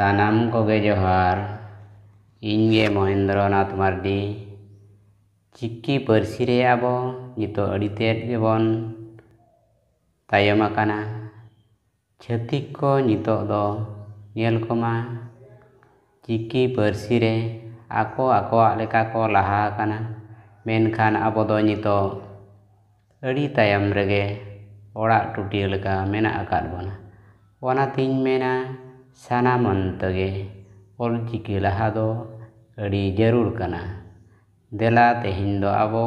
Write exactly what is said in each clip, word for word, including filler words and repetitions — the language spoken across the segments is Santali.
ᱥᱟᱱᱟᱢ ᱠᱚᱜᱮ ᱡᱚᱦᱟᱨ᱾ ᱤᱧ ᱜᱮ ᱢᱚᱦᱮᱱᱫᱨᱚᱱᱟᱛᱷ ᱢᱟᱨᱰᱤ᱾ ᱪᱤᱠᱤ ᱯᱟᱹᱨᱥᱤ ᱨᱮ ᱟᱵᱚ ᱱᱤᱛᱚᱜ ᱟᱹᱰᱤ ᱛᱮᱫ ᱜᱮᱵᱚᱱ ᱛᱟᱭᱚᱢ ᱟᱠᱟᱱᱟ᱾ ᱪᱷᱟᱹᱛᱤᱠ ᱠᱚ ᱱᱤᱛᱚᱜ ᱫᱚ ᱧᱮᱞ ᱠᱚᱢᱟ, ᱪᱤᱠᱤ ᱯᱟᱹᱨᱥᱤ ᱨᱮ ᱟᱠᱚ ᱟᱠᱚᱣᱟᱜ ᱞᱮᱠᱟ ᱠᱚ ᱞᱟᱦᱟ ᱟᱠᱟᱱᱟ, ᱢᱮᱱᱠᱷᱟᱱ ᱟᱵᱚ ᱫᱚ ᱱᱤᱛᱚᱜ ᱟᱹᱰᱤ ᱛᱟᱭᱚᱢ ᱨᱮᱜᱮ ᱚᱲᱟᱜ ᱴᱩᱴᱤᱭᱟᱹ ᱞᱮᱠᱟ ᱢᱮᱱᱟᱜ ᱟᱠᱟᱫ ᱵᱚᱱᱟ᱾ ᱚᱱᱟᱛᱤᱧ ᱢᱮᱱᱟ, ᱥᱟᱱᱟᱢ ᱚᱱᱛᱮ ᱜᱮ ᱚᱞ ᱪᱤᱠᱤ ᱞᱟᱦᱟ ᱫᱚ ᱟᱹᱰᱤ ᱡᱟᱹᱨᱩᱲ ᱠᱟᱱᱟ᱾ ᱫᱮᱞᱟ, ᱛᱮᱦᱮᱧ ᱫᱚ ᱟᱵᱚ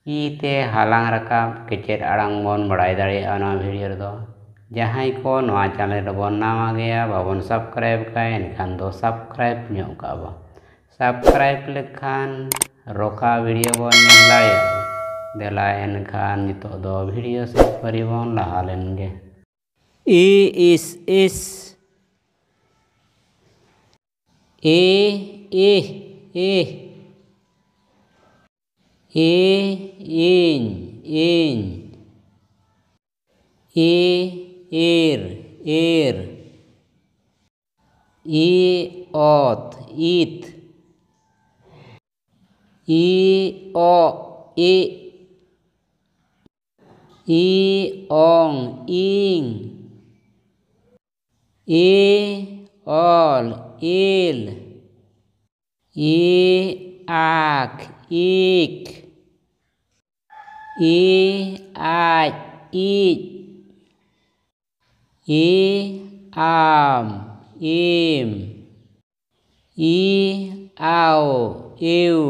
ᱛᱤ ᱛᱮ ᱦᱟᱞᱟᱝ ᱨᱟᱠᱟᱵ ᱠᱮᱪᱮᱫ ᱟᱲᱟᱝ ᱵᱚᱱ ᱵᱟᱲᱟᱭ ᱫᱟᱲᱮᱭᱟᱜᱼᱟ ᱱᱚᱣᱟ ᱵᱷᱤᱰᱤᱭᱳ ᱨᱮᱫᱚ᱾ ᱡᱟᱦᱟᱸᱭ ᱠᱚ ᱱᱚᱣᱟ ᱪᱮᱱᱮᱞ ᱨᱮᱵᱚᱱ ᱱᱟᱣᱟ ᱜᱮᱭᱟ, ᱵᱟᱵᱚᱱ ᱥᱟᱵᱥᱠᱨᱟᱭᱤᱵ ᱠᱟᱜᱼᱟ, ᱮᱱᱠᱷᱟᱱ ᱫᱚ ᱥᱟᱵᱥᱠᱨᱟᱭᱤᱵ ᱧᱚᱜ ᱠᱟᱜᱼᱟ ᱵᱚᱱ᱾ ᱥᱟᱵᱥᱠᱨᱟᱭᱤᱵ ᱞᱮᱠᱷᱟᱱ ᱨᱚᱠᱟ ᱵᱷᱤᱰᱤᱭᱳ ᱵᱚᱱ ᱧᱮᱞ ᱫᱟᱲᱮᱭᱟᱜᱼᱟ᱾ ᱫᱮᱞᱟ ᱮᱱᱠᱷᱟᱱ ᱱᱤᱛᱚᱜ ᱫᱚ ᱵᱷᱤᱰᱤᱭᱳ ᱥᱮᱫ ᱯᱟᱹᱨᱤ ᱵᱚᱱ ᱞᱟᱦᱟ ᱞᱮᱱ ᱜᱮ᱾ ᱤ ᱤᱥ ᱤᱥ, ᱮ ᱮᱦ ᱮᱦ, ᱮ ᱤᱧ ᱤᱧ, ᱮ ᱮᱨ ᱮᱨ, ᱤ ᱚᱛ ᱤᱛ, ᱤ ᱚᱜ ᱤᱜ, ᱤ ᱚᱝ ᱤᱝ, ᱤ ᱚᱞ ᱤᱞ, ᱤ ᱟᱠ ᱤᱠ, ᱤ ᱟᱡ ᱤᱡ, ᱤ ᱟᱢ ᱤᱢ, ᱤ ᱟᱣ ᱤᱣ,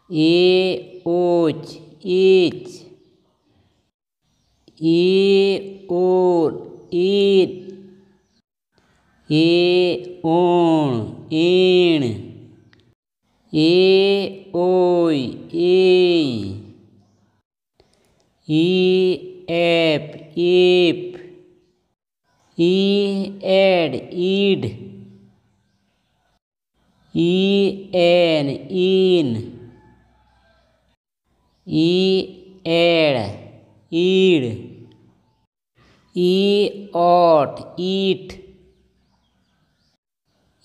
ᱤ ᱩᱪ ᱤᱪ, ᱤ ᱩᱫ ᱤᱫ, ᱤ ᱩᱬ ᱤᱬ, ᱤ ᱩᱭ ᱤᱭ, ᱤ ᱮᱯ ᱤᱯ, ᱤ ᱮᱰ ᱤᱰ, ᱤ ᱮᱱ ᱤᱱ, ᱤ ᱮᱲ ᱤᱲ, ᱤ ᱚᱴ, ᱤᱴ᱾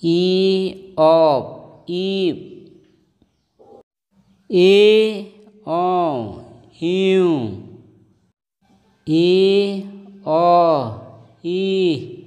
ᱤ ᱚᱯ, ᱤᱯ᱾ ᱮ ᱚ, ᱤᱣ᱾ ᱮ ᱚ, ᱤ᱾